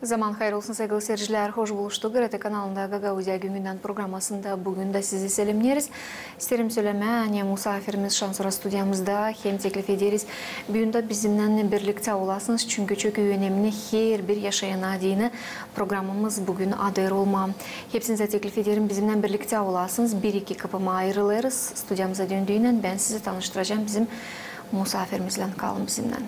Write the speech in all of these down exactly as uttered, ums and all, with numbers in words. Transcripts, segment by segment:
Zaman hayır olsun, saygılı seyircilär. Hoş buluştuk. GRT kanalında "Gagauziya gündän" programasında büün dä sizi selemneeriz. İsteerim sölemää, ani musaafirimiz şansora studiyamızda, hem teklif ederiz büün dä bizimnän birliktä olasınız, çünkü çok önemli herbir yaşayana deyni programamız büün adêr olmaa. Hepsinizä teklif ederim bizimnän birliktä olasınız. Bir-iki kıpıma ayırılêrız. Studiyamıza döndüynän bän sizi tanıştıracam bizim musaafirimizlän. Kalın bizimnän.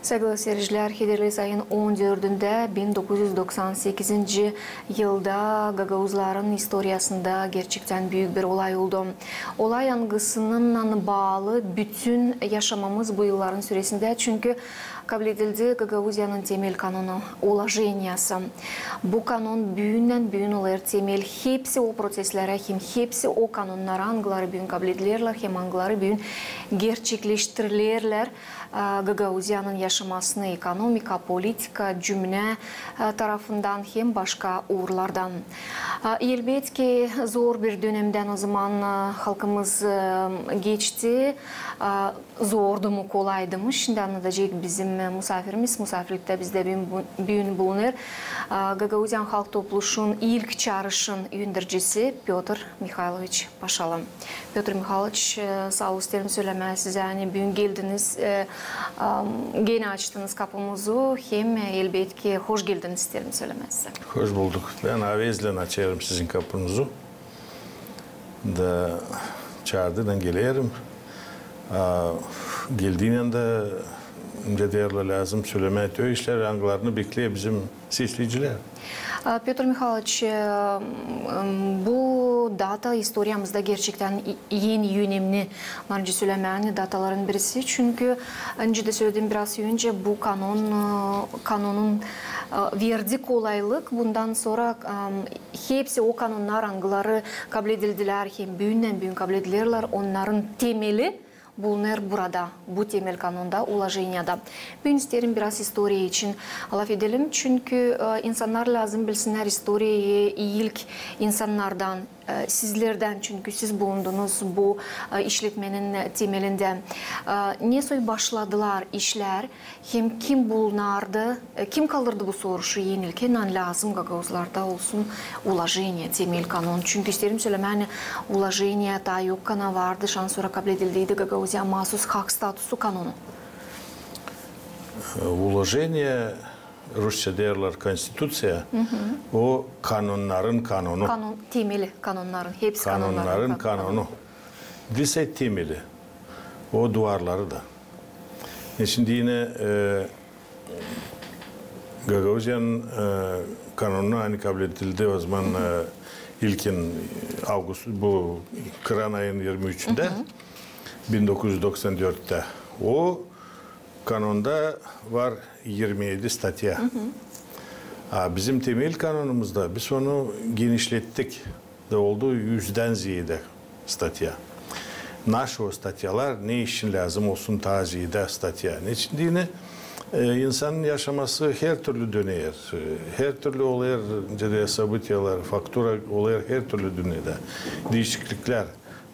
Saygılı seyircilär, hederliyız, ayın on dördündä bin dokuz üz doksan sekizinci yılda gagauzların istoriyasında gerçektän büük bir olay oldu. Olay, angısınnan baalı bütün yaşamamız bu yılların süresindä, çünkü kabledildi Gagauziyanın temel kanonu, ulojeniyası. Bu kanon büündän-büün olêr temel hepsi o proţeslerä hem hepsi o kanonnara, angıları büün kabledilerlär hem angıları büün gerçekleştirilerlär, e, Gagauziyanın yaşamasını ekonomika, politika, cümnä, e, tarafından hem başka uurlardan. E, elbetki, zor bir dönemdän o zaman, e, halkımız, e, geçti. E, Zordu mu, kolaydı mı? Şindi annadacek bizim, e, musaafirimiz. Musaafirliktä bizdä büün, bu-, büün bulunêr, e, Gagauziyanın halk topluşun ilk çaarışın öndercisi Pötr Mihayloviç Paşalı. Pötr Mihayloviç, e, saa olun, isteerim sölemää sizä, ani büün geldiniz, e, am, genä açtınız kapımızı, hem, e, elbetki, hoş geldiniz isteerim sölemää sizä. Hoş bulduk. Bän avezlän açêrım sizin kapınızı. Da çaardıynän gelerim. A, geldiynän dä, nicä deerlär, lääzım sölemää o işleri, angılarını bekleer bizim sesleyicilär. A, Pötr Mihayloviç, e, m, bu data istoriyamızda gerçektän i-, en önemli, var nicä sölemää, dataların birisi. Çünkü, nicä dä söledim biraz öncä, bu kanon, e, kanonun, e, verdi kolaylık. Bundan sora, e, hepsi o kanonnar, angıları kabledildilär hem büündän-büün kabledilerlär, onnarın temeli bulunêr burada, bu temel kanonda, ulojeniyada. Büün isteerim biraz istoriya için laf edelim, çünkü, e, insannar lääzım bilsinnär istoriyayı ilk insannardan, e, sizlerdän, çünkü siz bulundunuz bu, e, işletmenin temelindä. E, ne soy başladılar işlär, hem kim bulunardı, e, kim kaldırdı bu soruşu en ilkin, ani lääzım gagauzlarda olsun uloženiye, temel kanon. Çünkü isteerim sölemää, ani uloženiye taa yokkana vardı, şansora kabledildiydi Gagauziya maasuz hak statusu kanonu. E, uloženiye, rusça deerlär konstituţiya, o kanonnarın kanonu. Kanon, temeli kanonnarın, hepsi kanonnarın kanonu. Diil sade temeli, o duvarları da. E, şindi yine, e, Gagauziyanın, e, kanonu, ani kabledildi o zaman, e, ilkin avgust, bu kıran ayın irmi üçündä, bin dokuz üz doksan dörttä. O kanonda var irmi edi statya. A bizim temel kanonumuzda biz onu genişlettik. Da oldu üzdän zeedä statya. Naşo statyalar, ne için lääzım olsun taa zeedä statya? Neçin deyni, e, insanın yaşaması hertürlü döner, e, hertürlü olêr, nicä dä, событиялар, faktura olêr hertürlü dünnedä, diişikliklär.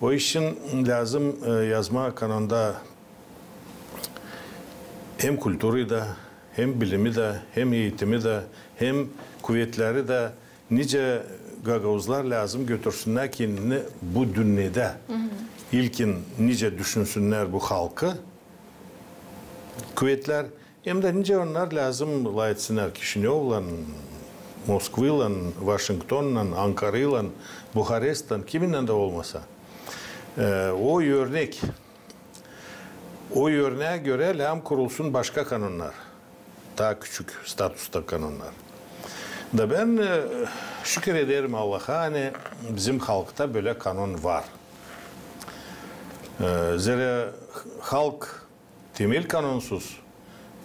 O için lääzım, e, yazmaa kanonda hem kulturayı da, hem bilimi dä, hem eğitimi dä, hem kuvetleri dä, nicä gagauzlar lääzım götürsünnär kendini bu dünnedä. İlkin nicä düşünsünnär bu halkı kuvetlär, hem dä nicä onnar lääzım lafetsinnär Kişinövlan, Moskvaylan, Vaşingtonnan, Ankaraylan, Buharestlan, kiminnän dä olmasa. E, o örnek. O örnää görä lääzım kurulsun başka kanonnar. Taa küçük statusta kanonnar. Da bän, e, şükür ederim Allaha, ani bizim halkta bölä kanon var. E, zerä halk temel kanonsuz,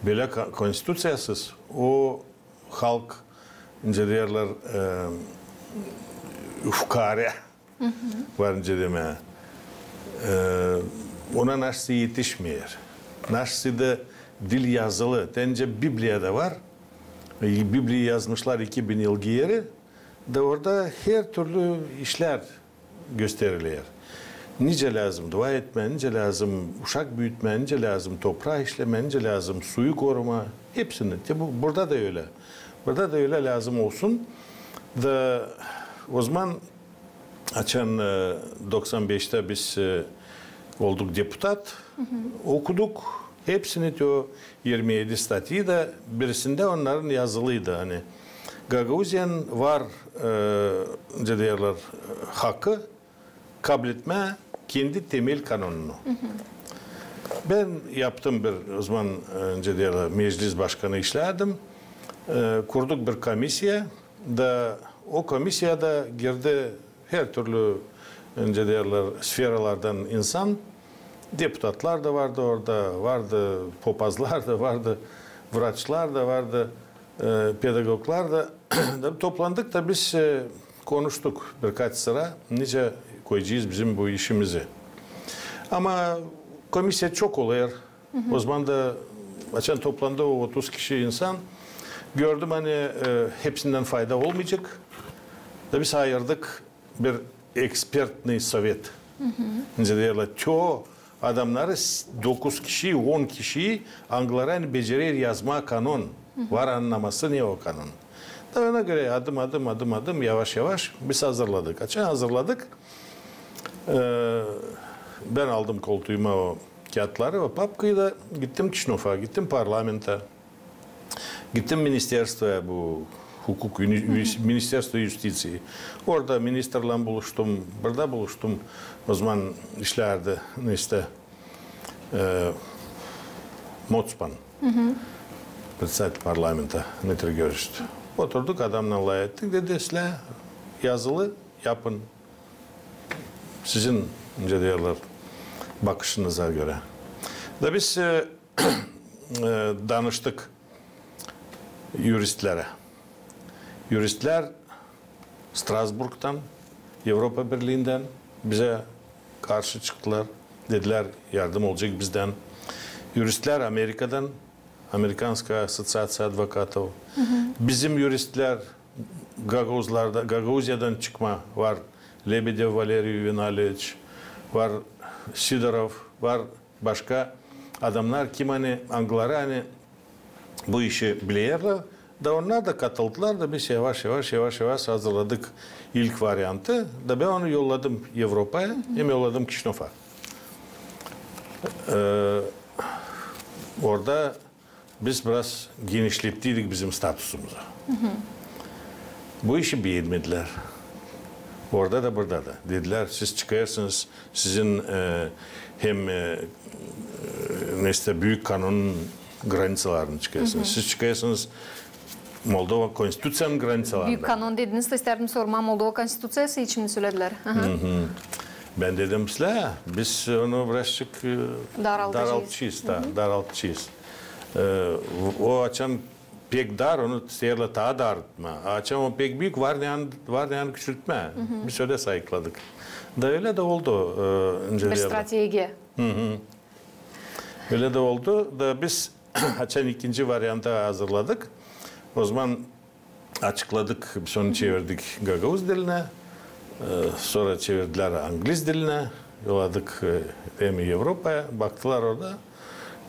bölä ka-, konstituţiyasız, o halk, nicä deerlär, e, fukaarä. Var nicä demää. E, ona naşeysa etişmeer. Naşeysa da diil yazılı. Tä nicä Bibliyada var. E, Bibliya yazmışlar iki bin yıl geeri. Da orada hertürlü işlär gösteriler. Nicä lääzım dua etmää, nicä lääzım uşak büütmää, nicä lääzım topraa işlemää, nicä lääzım suyu korumaa. Hepsini. Te bu, burada da ölä. Burada da ölä lääzım olsun. Da ozaman, açan, e, doksan beştä biz, e, olduk deputat, okuduk hepsini, te o irmi edi statyi da, birisindä onnarın yazılıydı, ani Gagauziyanın var, e, nicä deerlär, e, hakı kabletmää kendi temel kanonunu. Bän yaptım bir, ozaman, e, nicä deerlär, meclis başkanı işlärdim. E, kurduk bir komissiya, da o komissiyada girdi her türlü, e, nicä deerlär, sferalardan insan. Deputatlar da vardı orada, vardı popazlar da vardı, vraçlar da vardı, e, pedagoglar da. Da toplandık da biz, e, konuştuk birkaç sıra, nicä koyacez bizim bu işimizi. Ama komissiya çok olêr. Ozaman da, açan toplandı o otuz kişi insan, gördüm, ani, e, hepsindän fayda olmayacek. Da biz ayırdık bir ekspertnıy sovet. Nicä deerlär, te o adamnarı, s-, dokuz kişi, on kişi, angıları ani becerer yazmaa kanon. Var annaması, ne o kanon. Da ona görä adım, adım, adım, adım, yavaş-yavaş biz hazırladık. Açan hazırladık, e, bän aldım koltuuma o kiyatları, o papkayı da gittim Kişinöva, gittim parlamenttä. Gittim ministerstvoya, bu hukuk, uni-, uni-, ministerstvo iustiţiyi. Orada ministerlän buluştum, burada buluştum. Ozaman işlärdi, neysä, e, Motsman, председатель парламента Дмитрий Георгиевич. Oturduk, adamnarlan lafettik, dedi, sizä yazılı, yapın. Sizin, nicä deerlär, bakışınıza görä. Da biz, e, e, danıştık yuristlerä. Yuristlär Strasburgtan, Evropa Birliindän bizä karşı çıktılar. Dedilär, yardım olacek bizdän. Yuristlär Amerikadan, Американская ассоциация адвокатов. Bizim yuristlär Gagauzlarda, Gagauziyadan çıkma var. Lebedev Valeriy Yuvenaloviç, var Sidorov, var başka adamnar, kim ani, angıları ani bu işi bilerlär, da onnar da katıldılar da biz yavaş-yavaş, yavaş-yavaş hazırladık ilk variantı. Da bän onu yolladım Evropaya, hem yolladım Kişinöva. E, orada biz biraz genişlettiydik bizim statusumuzu. Bu işi beenmedilär. Orada da, burada da. Dedilär, siz çıkêrsınız, sizin, e, hem, e, e, neysä, büük kanonun graniţalarını çıkêrsınız. Siz çıkêrsınız Moldova konstituţiyanın graniţalarında. Büük kanon dediniz, da istärdim sormaa, Moldova konstituţiyası için mi söledilär? Bän dedim, sizä, biz onu birazçık, e, daraltacez. Daraltacez, da, daraltacez. E, o açan pek dar, onu isteerlär taa darıtmaa. Açan o pek büük, var neyin, var neyin küçültmää. Biz ölä sayıkladık. Da ölä dä oldu, e, bir strategiya. Ölä dä oldu. Da biz açan ikinci variantı hazırladık, ozaman açıkladık, biz onu çevirdik gagauz dilinä, e, sora çevirdilär angliz dilinä, yolladık, e, hem Evropaya, baktılar orada.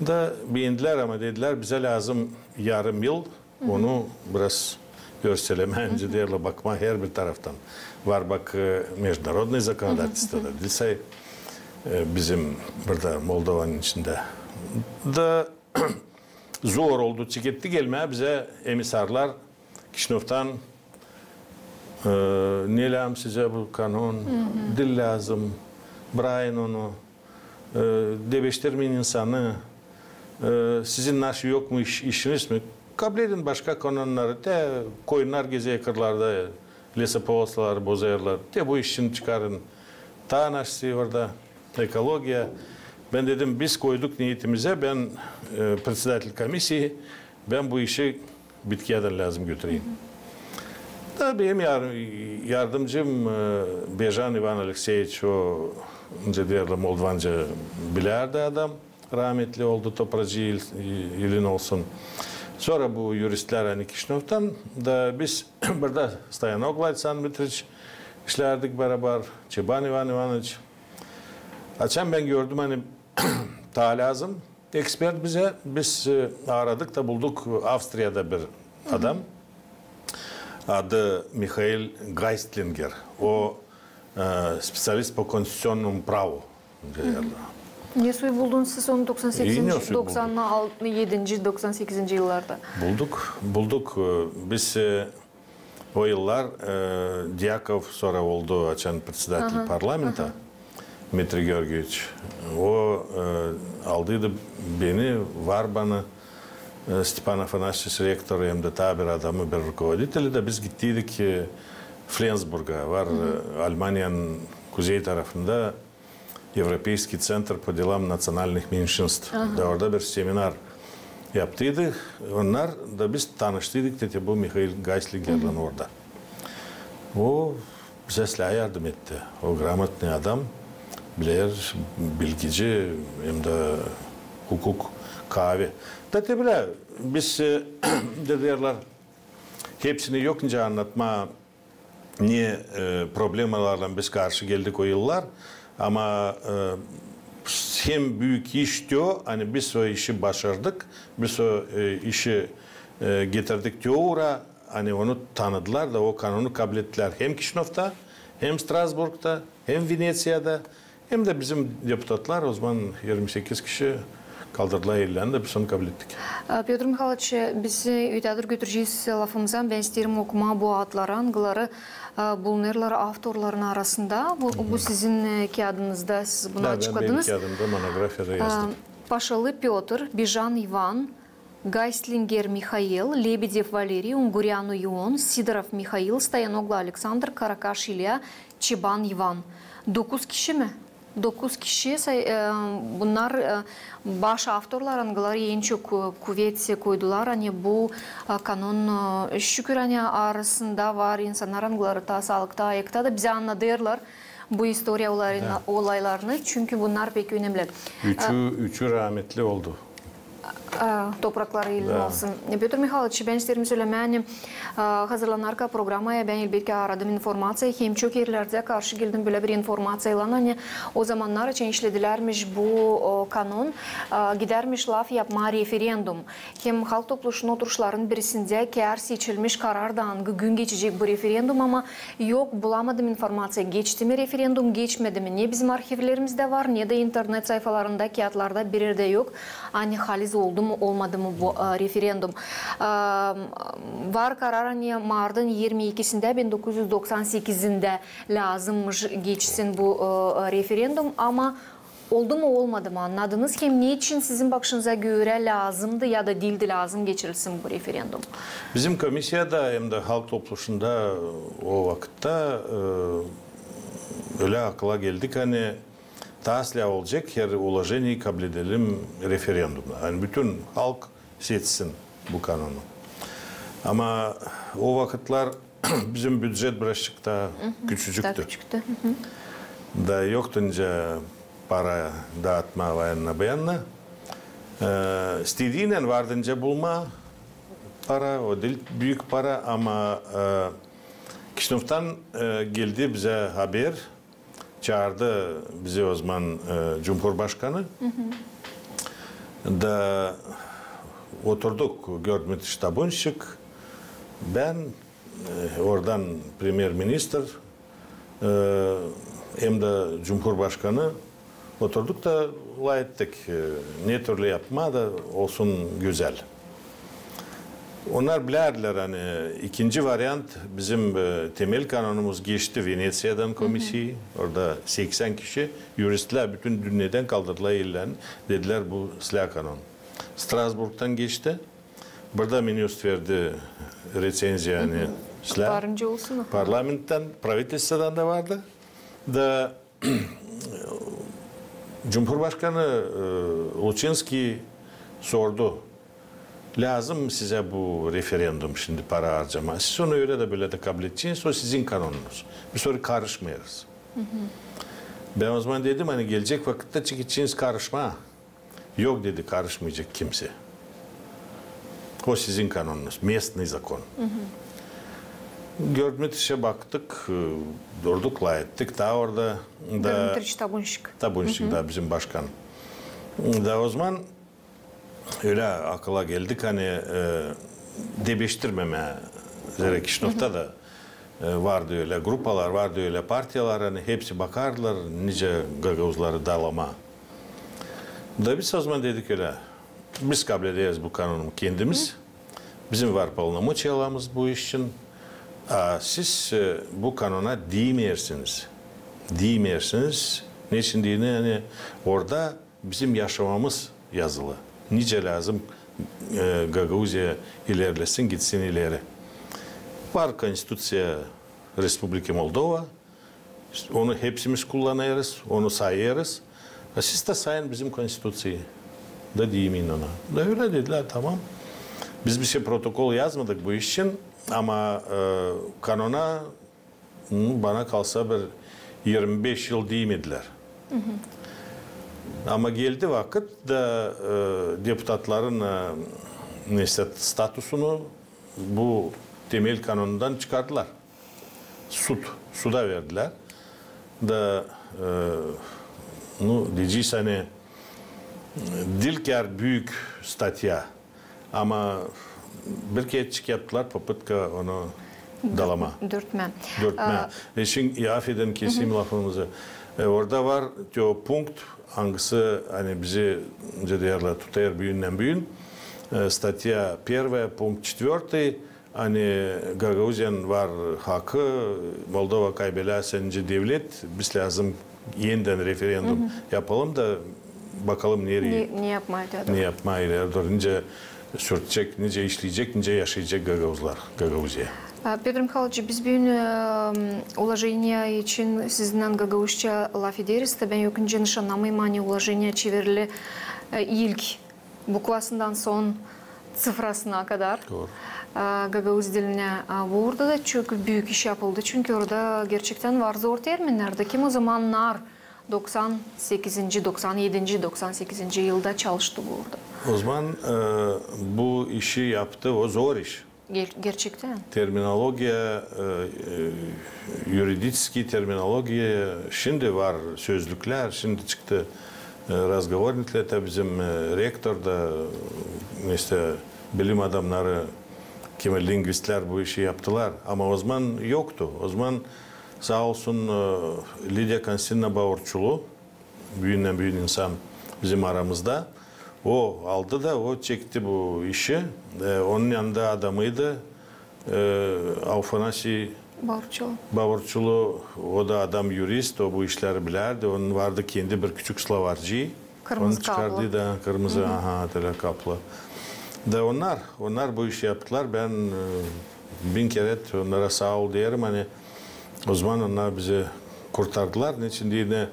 Da beendilär, ama dedilär, bizä lääzım yarım yıl, onu biraz örselemää, nicä deerlär, bakmaa herbir taraftan. Var bak, e, международное законодательство da, diil sade, e, bizim burada Moldovanın içindä. Da zor oldu, çeketti gelmää bizä emissarlar Kişinövdan, e, ne lääzım sizä bu kanon, diil lääzım, brayın onu, e, debeştirmeyin insanı, e, sizin naşı yok mu iş-, işiniz mi? Kabledin başka kanonnarı, te koyunnar gezer kırlarda, lesopolosaları bozêrlar, te bu işini çıkarın. Taa naşı orada ekologiya. Bän dedim, biz koyduk niyetimizä, bän, e, председатель комиссии, bän bu işi bitkiyädän lääzım götüreyim. Da benim yar-, yardımcım, e, Bejan İvan Alekseyeviç, o, nicä deerlär, moldovanca bilärdi adam, rametli oldu, topracı il-, ilin olsun. Sora bu yuristlär, ani Kişinövdan, da biz burada Stoyanoglu Aleksandr Dmitriç işlärdik barabar, Çeban İvan İvanoviç. Açan bän gördüm, ani taa lääzım ekspert bizä, biz, e, aradık da bulduk Avstriyada bir adam. Adı Mihail Geistlinger. O, e, специалист по конституционному праву. Ne soy buldunuz siz onu doksan sekizinci, doksan edinci, doksan sekizinci yıllarda? Bulduk, bulduk. E, biz, e, o yıllar, e, Diyakov sora oldu açan председатель parlamenta, Dmitriy Georgieviç. O, e, aldıydı beni, Varbanı, e, Stepan Afanasyeviç rektoru, hem dä taa bir adamı, bir rukovoditeli da biz gittiydik, e, Flensburga, var, e, Almaniyanın kuzey tarafında Европейский центр по делам национальных меньшинств. Da orada bir seminar yaptıydı. Onnar da biz tanıştıydık, dedi, bu Mihail Geistlingerlän orada. O bizä islää yardım etti. O грамотный adam, biler, bilgici, hem dä hukuk kaavi. Da te bilä, biz, e, derlär, hepsini yok nicä annatmaa, ne, e, problemalarlan biz karşı geldik o yıllar. Ama, e, hem büük iş te o, ani biz o işi başardık, biz o, e, işi, e, getirdik te o uura, ani onu tanıdılar da o kanonu kablettilär hem Kişinövda, hem Strasburgda, hem Veneţiyada, hem dä bizim deputatlar, ozaman irmi sekiz kişi kaldırdılar ellärni da biz onu kablettik. E, Pötr Mihayloç, biz, e, ötedor götürecez lafımızı, bän isteerim okumaa bu adları, angıları, e, bulunêrlar avtorların arasında. Bu, bu sizin, e, kiyadınızda, siz bunu açıkladınız. Da bän benim kiyadımda, monografiyada yazdım. E, Paşalı Pötr, Bijan İvan, Geistlinger Mihail, Lebedev Valeriy, Ungureanu İon, Sidorov Mihail, Stoyanoglu Aleksandr, Karakaş İlya, Çeban İvan. Dokuz kişi mi? Dokuz kişi say-, e, bunnar, e, baş avtorlar, angıları en çok, e, kuvet koydular, ani bu, e, kanon, e, şükür, ani arasında var insannar, angıları taa saalıkta, ayakta da bizä annadêrlar bu istoriya olayını, olaylarını, çünkü bunnar pek önemli. Üçü, üçü raametli oldu. E, toprakları elin alsın. E, Pötr Mihayloç, bän isteerim sölemää, ani, e, hazırlanarka programaya bän elbetki aradım informaţiya, hem çok erlerdä karşı geldim bölä bir informaţiyaylan, ani o zamannar için işledilärmiş bu, o, kanon, e, gidärmiş laf yapmaa referendum. Hem halk topluşunun oturuşlarının birisindä kär seçilmiş karardı, angı gün geçecek bu referendum, ama yok, bulamadım informaţiya, geçti mi referendum, geçmedi mi. Ne bizim arhivlerimizdä var, ne dä internet sayfalarında, kiyatlarda bir erdä yok, ani haliz oldu mu, olmadı mı bu, e, referendum. E, var karar, ani martın irmi ikisindä bin dokuz üz doksan sekizindä lääzımmış geçsin bu, e, referendum, ama oldu mu, olmadı mı, annadınız hem neçin sizin bakışınıza görä lääzımdı ya da diildi lääzım geçirilsin bu referendum? Bizim komissiyada hem dä halk topluşunda o vakıtta, e, ölä akıla geldik, ani taa islää olacek, her ulojeniyayı kabledelim referendumda. Ani bütün halk seçsin bu kanonu. Ama o vakıtlar bizim bücet birazçık taa küçücüktü. Da yoktu nicä para daatmaa o yanına, bu yanına. E, istediynän vardı nicä bulmaa para, o diil büük para, ama, e, Kişinövdan, e, geldi bizä haber, çaardı bizi ozaman, e, cumhurbaşkanı. Da oturduk, gördüm, ştabunşik, bän, e, oradan premyer-ministr, e, hem dä cumhurbaşkanı. Oturduk da lafettik, e, ne türlü yapmaa da olsun gözäl. Onnar bilärdilär, ani ikinci variant, bizim, e, temel kanonumuz geçti Veneţiyadan komisiyayı. Orada seksän kişi, yuristlär bütün dünneedän kaldırdılar ellerini. Dedilär, bu islää kanon. Strasburgdan geçti. Burada Minjust verdi reţenziya, ani islää. Parlamenttan, pravitelstvodan da vardı. Da cumhurbaşkanı, e, Luçinskiy sordu: lääzım sizä bu referendum şindi para harcamaa? Siz onu ölä dä bölä dä kabledeceniz, o sizin kanonunuz. Biz orayı karışmêêrız. Bän ozaman dedim, ani gelecek vakıtta çekeceniz karışmaa. Yok, dedi, karışmayacek kimsey. O sizin kanonunuz, местный закон. Georg Dmitriçä baktık, e, durduk, lafettik taa orada. Da Georg Dmitriç Tabunşik. Tabunşik, da bizim başkan. Da ozaman ölä akıla geldik, ani, e, debeştirmemää, zerä Kişinövda da, e, vardı ölä grupalar, vardı ölä partiyalar, ani hepsi bakardılar, nicä gagauzları dalamaa. Da biz ozaman dedik ölä, biz kablederiz bu kanonu kendimiz. Bizim var polnomoţiyalarımız bu iş için. A siz, e, bu kanona diimeersiniz. Diimeersiniz. Neçin deyni, ani orada bizim yaşamamız yazılı. Nicä lääzım, e, Gagauziya ilerlesin, gitsin ileri. Var Konstituţiya Respubliki Moldova. Onu hepsimiz kullanêrız, onu sayêrız. A siz dä sayın bizim Konstituţiyayı. Da diimeyin ona. Da ölä dedilär, tamam. Biz bişey protokol yazmadık bu iş için, ama, e, kanona, m, bana kalsa, bir irmi beş yıl diimedilär. Ama geldi vakıt da, e, deputatların, e, neysä, statusunu bu temel kanonundan çıkardılar. Sud, suda verdilär. Da, e, nu, deyecez, ani diil ki büük statya, ama bir kereçik yaptılar, popıtka onu dalamaa. Dörtmää. Dörtmää. E, şindi, e, afedin, keseyim lafınızı. E, orada var te o punkt, angısı, ani, bizi, nicä deerlär, tutêr büündän-büün. E, statya первая, пункт четвёртый, ani Gagauziyanın var hakı, Moldova kaybelärse nicä devlet, biz lääzım enidän referendum yapalım da bakalım nereyi, ne yapmaa ileri dooru, nicä sürtecek, nicä işleyecek, nicä yaşayacek gagauzlar, Gagauziya. A, Pötr Mihailoviç, biz büün, e, ulojeniyayı için sizinnän gagauzça lafederiz, da bän yok nicä nışannamayım, ani ulojeniyayı çevirdi, e, ilk bukvasından son ţifrasına kadar, e, gagauz dilinä. A, bu uurda da çok büük iş yapıldı, çünkü orada gerçektän var zor terminnär. Da kim o zamannar, doksan sekizinci, doksan edinci, doksan sekizinci yılda çalıştı bu uurda. Ozaman, e, bu işi yaptı, o zor iş. Ger-, gerçektän. Terminologiya, e, e, юридический terminologiya, şindi var sözlüklär, şindi çıktı, e, разговорниклär, da bizim, e, rektor da, neysä, bilim adamnarı, kimi lingvistlär bu işi yaptılar. Ama ozaman yoktu. Ozaman saa olsun, e, Lidiya Konstantinovna Bauruçulu, büündän-büün insan bizim aramızda. O aldı da, o çekti bu işi. E, onun yanında adamıydı, e, Afanasiy Bauruçulu. Bauruçulu, o da adam yurist, o bu işleri bilärdi. Onun vardı kendi bir küçük slovarcıı. Onu çıkardı da, kırmızı, aha, tölä kaplı. Da onnar, onnar bu işi yaptılar. Bän, e, bin kerä onnara saa ol deerim, ani ozaman onnar bizi kurtardılar. Neçin deyni,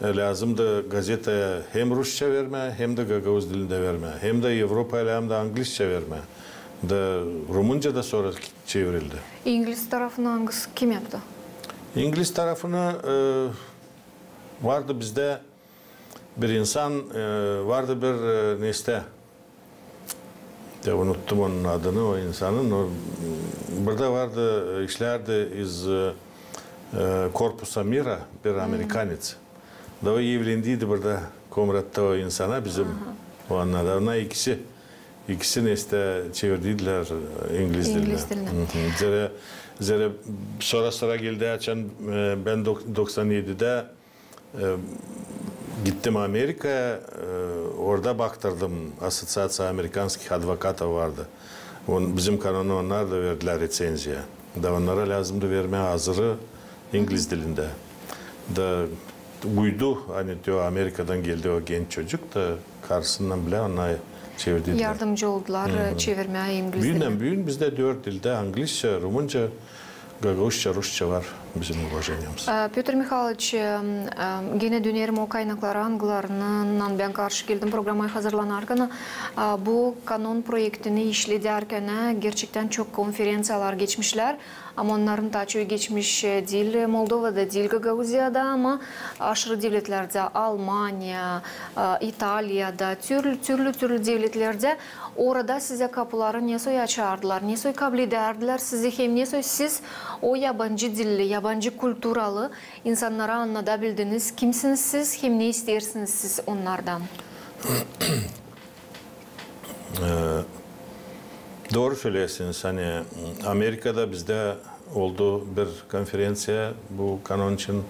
e, lääzımdı gazetaya hem rusça vermää, hem dä gagauz dilindä vermää, hem dä Evropaya hem dä anglizçä vermää. Da rumunca da sora çevirildi. İngiliz tarafını angısı, kim yaptı? İngiliz tarafını, e, vardı bizdä bir insan, e, vardı bir, e, neysä, ya unuttum onun adını, o insanın. O, m, burada vardı, e, işlärdi iz, e, e, Korpusa mira, bir amerikanets. Da o evlendiydi burada Komratta o insana bizim. O annada ona ikisi, ikisi neysä çevirdilär, e, ingliz dilinä. İngliz dilinä. Hı hı. Zerä, zerä sora-sora geldi, açan, e, bän dok-, doksan edidä, e, gittim Amerikaya, e, orada baktırdım, Ассоциация американских адвокатов vardı. On-, bizim kanonu onnar da verdilär reţenziya. Da onnara lääzımdı vermää azırı ingliz dilindä. Da uydu, ani te o Amerikadan geldi o genç çocuk da karısınnan bilä onnar çevirdilär. Yardımcı oldular, e, çevirmää ingliz dilinä. Büündän-büün bizdä dört dildä, anglizça, rumunca, gagauzça, rusça var. bizim uvajeniyamız. E, Pötr Mihayloviç, e, e, genä dönerim o kaynaklara, angılarınnan bän karşı geldim programaya hazırlanarkan. E, bu kanon proektini işledärkän, e, gerçektän çok konferenţiyalar geçmişlär. Ama onnarın taa çoyu geçmiş, e, diil Moldovada, diil Gagauziyada, ama aşırı devletlerdä, Almaniya, e, İtaliyada, türlü, türlü, türlü devletlerdä. Orada sizä kapuları nesoy açardılar, nesoy kabledärdilär sizi, hem nesoy siz o yabancı dilli, yabancı kulturalı insannara annadabildiniz, kimsiniz siz hem ne isteersiniz siz onnardan? E, dooru söleersiniz, ani Amerikada bizdä oldu bir konferenţiya bu kanon için.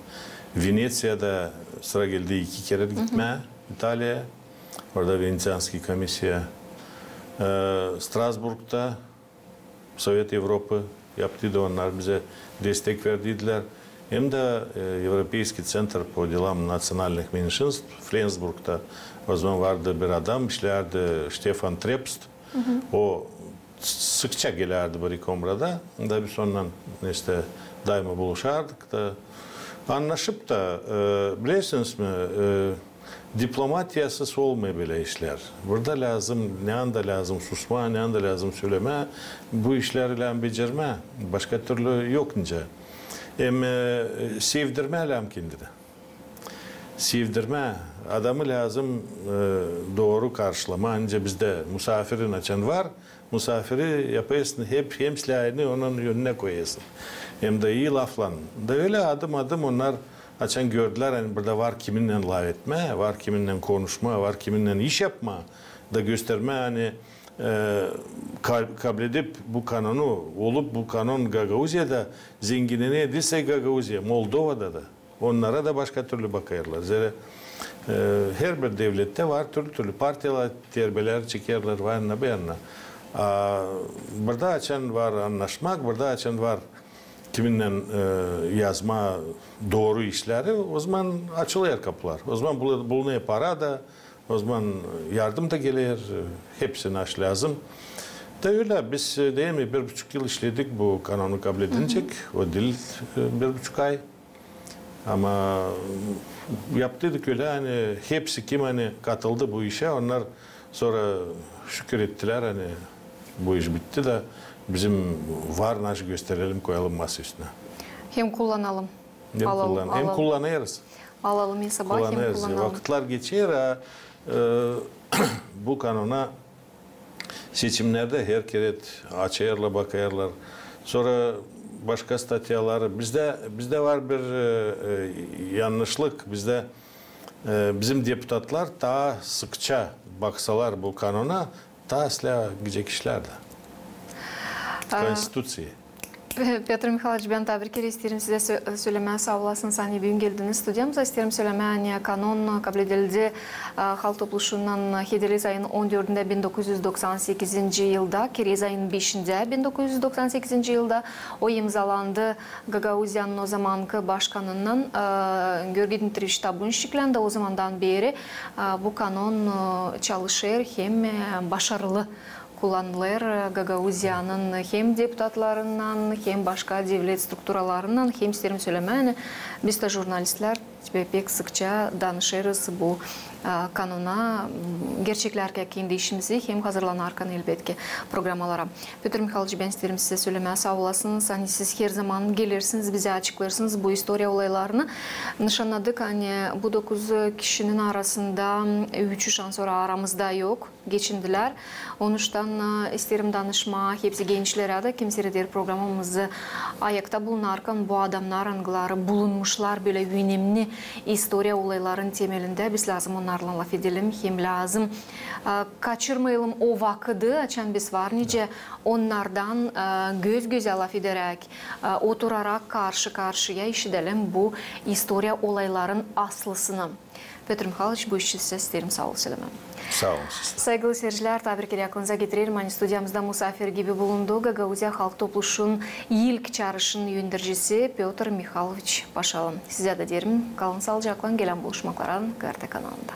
Veneţiyada sıra geldi iki kerä gitmää, İtaliya. Orada Veneţiyanskıy komissiya. E, Strasburgda Sovet Evropı yaptıydı, onnar bizä destek verdiydilär. Hem dä, e, Evropeyskiy centr po delam naţionalnih menşinstv Flensburgda. O zaman vardı bir adam, işlärdi, Štefan Trebst. O sıkça gelärdi bu Rikomrada. Da biz ondan, işte, dayma buluşardık da. Annaşıp da, e, bilersiniz mi, e, diplomatiyasız olmêêr bölä işlär. Burada lääzım, ne anda lääzım susmaa, ne anda lääzım sölemää, bu işleri lääzım becermää. Başka türlü yok nicä. Hem, e, sevdirmää lääzım kendini. Sevdirmää. Adamı lääzım, e, dooru karşılamaa. Ancak bizdä musaafiri açan var, musaafiri yapêrsın hep hem silääni onun önünä koyêrsın. Hem dä ii laflan. Da ölä adım-adım onnar açan gördülär, ani burada var kiminnän lafetmää, var kiminnän konuşmaa, var kiminnän iş yapmaa, da göstermää, ani, e, ka-, kabledip bu kanonu, olup bu kanon Gagauziyada zenginnenär diil sä Gagauziya, Moldovada da. Onnara da başka türlü bakêrlar. Zerä, e, herbir devlettä var türlü-türlü partiyalar, terbelär çekerlär, var ne bän ne. A burada açan var annaşmak, burada açan var kiminnän, e, yazmaa dooru işleri, o zaman açılêr kapular. O zaman bulu-, bulunêr para da, o zaman yardım da geler, e, hepsini aç lääzım. Da ölä, biz, e, deyelim, bir buçuk yıl işledik bu kanonu kabledincek, o diil, e, bir buçuk ay. Ama yaptıydık ölä, ani hepsi kim, ani katıldı bu işä, onnar sora şükür ettilär, ani bu iş bitti da bizim var naşey gösterelim, koyalım masa üstünä. Hem kullanalım. Hem kullan-, hem kullanêrız. Alalım esaba hem kullanalım. Kullanêrız. Vakıtlar geçer, a, e, bu kanona seçimnerdä her kerä açêrlar, bakêrlar. Sora başka statyaları. Bizdä, bizdä var bir, e, e, yannışlık. Bizdä, e, bizim deputatlar taa sıkça baksalar bu kanona, taa islää gidecek işlär dä. Konstituţiya. Pe-, Pötr Mihayloviç, bän taa bir kerä isteerim sizä sö-, sölemää saa olasınız, ani büün geldiniz studiyamıza. İsteerim sölemää, ani kanon kabledildi, a, Halk Topluşunnan Hederlez ayın on dördündä bin dokuz üz doksan sekizinci yılda, Kerez ayın beşindä bin dokuz üz doksan sekizinci yılda o imzalandı Gagauziyanın o zamankı başkanınnan, a, Georgiy Dmitriyeviç Tabunşiklän. Da o zamandan beeri, a, bu kanon, a, çalışêr hem, e, başarılı kullanılêr, e, Gagauziyanın hem deputatlarınnan, hem başka devlet strukturalarınnan, hem isteerim sölemää, ani biz dä jurnalistlär pek sıkça danışêrız bu, e, kanona, m, gerçeklärkän kendi işimizi hem hazırlanarkan, elbetki, programalara. Pötr Mihayloviç, bän isteerim sizä sölemää saa olasınız, ani siz herzaman gelersiniz, bizä açıklêêrsınız bu istoriya olaylarını. Nışannadık, ani bu dokuz kişinin arasında, m, üçü şansora aramızda yok. Geçindilär. Onuştan, e, isteerim danışmaa hepsi gençlerä dä, kim siredär programamızı, ayakta bulunarkan bu adamnar, angıları bulunmuşlar bölä önemli istoriya olayların temelindä, biz lääzım onnarlan lafedelim, hem lääzım, e, kaçırmayalım o vakıdı, açan biz var nicä onnardan, e, göz-gözä lafederäk, e, oturarak karşı-karşıya işidelim bu istoriya olayların aslısını. Pötr Mihayloviç, bu iş için sizä isteerim saa ol sölemää. Saa olun siz. Saygılı seyircilär, taa bir kerä aklınıza getirerim, ani studiyamızda musaafir gibi bulundu Gagauziya Halk Topluşun ilk çaarışın öndercisi Pötr Mihayloviç Paşalı. Sizä dä deerim, kalın saalıcaklan, gelän buluşmaklara GRT kanalında.